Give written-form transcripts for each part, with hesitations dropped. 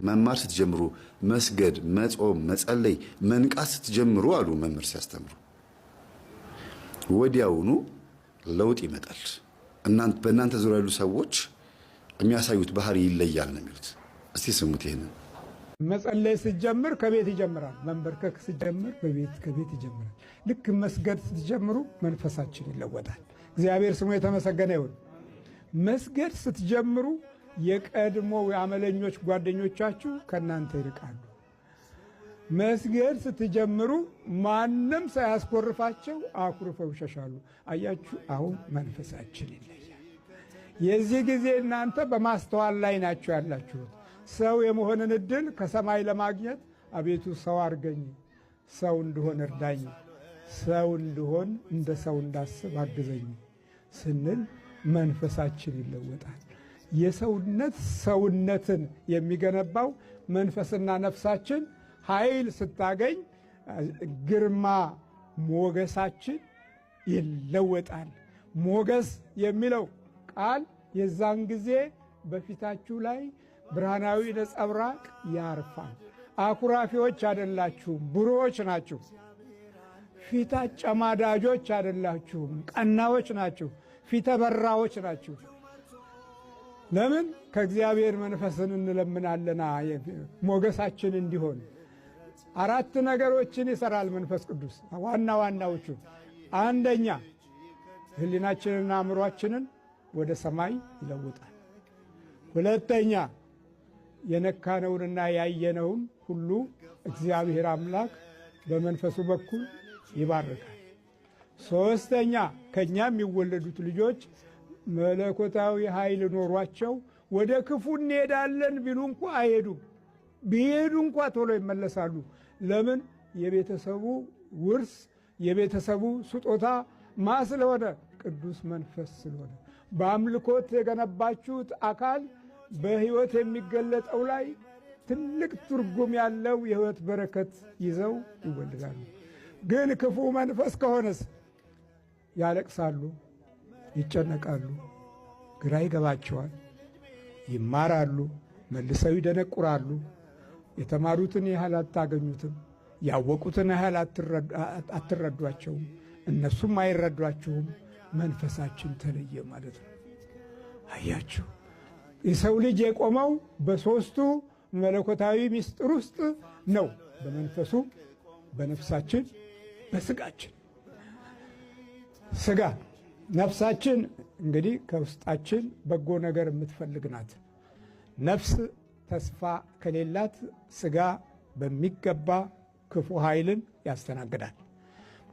መማር ስትጀምሩ፣ መስገድ፣ መጾም፣ መጸለይ፣ መንቃት ስትጀምሩ አሉ መምህር ሲያስተምሩ፣ ወዲያውኑ ለውጥ ይመጣል። በእናንተ ዙሪያ ያሉ ሰዎች የሚያሳዩት ባህሪ ይለያል ነው የሚሉት። እስቲ ስሙት ይሄንን። መጸለይ ስትጀምር ከቤት ይጀምራል። መንበርከክ ስትጀምር በቤት ከቤት ይጀምራል። ልክ መስገድ ስትጀምሩ መንፈሳችን ይለወጣል። እግዚአብሔር ስሙ የተመሰገነ ይሁን። መስገድ ስትጀምሩ የቀድሞ የአመለኞች ጓደኞቻችሁ ከእናንተ ይርቃሉ። መስገድ ስትጀምሩ ማንም ሳያስኮርፋቸው አኩርፈው ይሸሻሉ። አያችሁ፣ አሁን መንፈሳችን ይለያል። የዚህ ጊዜ እናንተ በማስተዋል ላይ ናችሁ ያላችሁት። ሰው የመሆንን እድል ከሰማይ ለማግኘት አቤቱ ሰው አርገኝ፣ ሰው እንድሆን እርዳኝ፣ ሰው እንድሆን እንደ ሰው እንዳስብ አግዘኝ ስንል መንፈሳችን ይለወጣል። የሰውነት ሰውነትን የሚገነባው መንፈስና ነፍሳችን ኃይል ስታገኝ ግርማ ሞገሳችን ይለወጣል። ሞገስ የሚለው ቃል የዛን ጊዜ በፊታችሁ ላይ ብርሃናዊ ነጸብራቅ ያርፋል። አኩራፊዎች አይደላችሁም፣ ብሩዎች ናችሁ። ፊት አጨማዳጆች አይደላችሁም፣ ቀናዎች ናችሁ። ፊተ በራዎች ናችሁ። ለምን? ከእግዚአብሔር መንፈስን እንለምናለና ሞገሳችን እንዲሆን። አራት ነገሮችን ይሰራል መንፈስ ቅዱስ፣ ዋና ዋናዎቹ። አንደኛ ሕሊናችንና አእምሯችንን ወደ ሰማይ ይለውጣል። ሁለተኛ የነካነውንና ያየነውን ሁሉ እግዚአብሔር አምላክ በመንፈሱ በኩል ይባርካል። ሶስተኛ ከኛ የሚወለዱት ልጆች መለኮታዊ ኃይል ኖሯቸው ወደ ክፉ እንሄዳለን ቢሉ እንኳ አይሄዱም። ቢሄዱ እንኳ ቶሎ ይመለሳሉ። ለምን? የቤተሰቡ ውርስ የቤተሰቡ ስጦታ ማ ስለሆነ? ቅዱስ መንፈስ ስለሆነ። በአምልኮት የገነባችሁት አካል በሕይወት የሚገለጠው ላይ ትልቅ ትርጉም ያለው የሕይወት በረከት ይዘው ይወለዳሉ። ግን ክፉ መንፈስ ከሆነስ ያለቅሳሉ፣ ይጨነቃሉ፣ ግራ ይገባቸዋል፣ ይማራሉ፣ መልሰው ይደነቁራሉ። የተማሩትን ያህል አታገኙትም። ያወቁትን ያህል አትረዷቸውም፣ እነሱም አይረዷችሁም። መንፈሳችን ተለየ ማለት ነው። አያችሁ፣ የሰው ልጅ የቆመው በሦስቱ መለኮታዊ ምስጢር ውስጥ ነው። በመንፈሱ፣ በነፍሳችን፣ በስጋችን። ስጋ ነፍሳችን እንግዲህ ከውስጣችን በጎ ነገር የምትፈልግ ናት። ነፍስ ተስፋ ከሌላት ስጋ በሚገባ ክፉ ኃይልን ያስተናግዳል።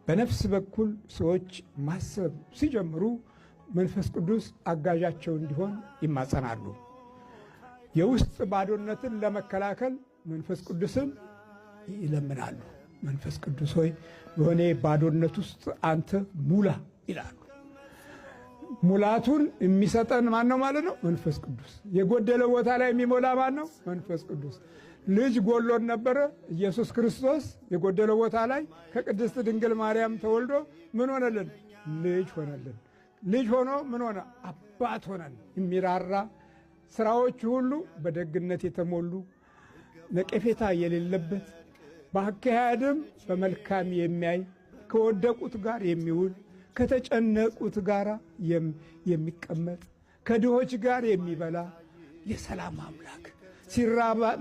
በነፍስ በኩል ሰዎች ማሰብ ሲጀምሩ መንፈስ ቅዱስ አጋዣቸው እንዲሆን ይማጸናሉ። የውስጥ ባዶነትን ለመከላከል መንፈስ ቅዱስን ይለምናሉ። መንፈስ ቅዱስ ሆይ በእኔ ባዶነት ውስጥ አንተ ሙላ ይላሉ። ሙላቱን የሚሰጠን ማን ነው ማለት ነው? መንፈስ ቅዱስ። የጎደለ ቦታ ላይ የሚሞላ ማን ነው? መንፈስ ቅዱስ። ልጅ ጎሎን ነበረ። ኢየሱስ ክርስቶስ የጎደለ ቦታ ላይ ከቅድስት ድንግል ማርያም ተወልዶ ምን ሆነልን? ልጅ ሆነልን። ልጅ ሆኖ ምን ሆነ? አባት ሆነን። የሚራራ፣ ስራዎቹ ሁሉ በደግነት የተሞሉ፣ ነቀፌታ የሌለበት፣ በአካሄድም በመልካም የሚያይ፣ ከወደቁት ጋር የሚውል፣ ከተጨነቁት ጋር የሚቀመጥ፣ ከድሆች ጋር የሚበላ የሰላም አምላክ፣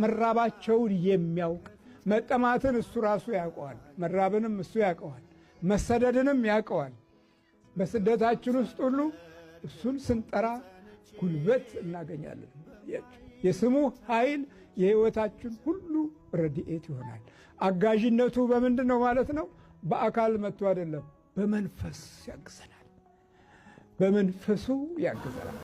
መራባቸውን የሚያውቅ፣ መጠማትን እሱ ራሱ ያውቀዋል፣ መራብንም እሱ ያውቀዋል፣ መሰደድንም ያውቀዋል። በስደታችን ውስጥ ሁሉ እሱን ስንጠራ ጉልበት እናገኛለን። የስሙ ኃይል የሕይወታችን ሁሉ ረድኤት ይሆናል። አጋዥነቱ በምንድን ነው ማለት ነው? በአካል መጥቶ አይደለም፣ በመንፈስ ያግዘናል። በመንፈሱ ያግዘናል።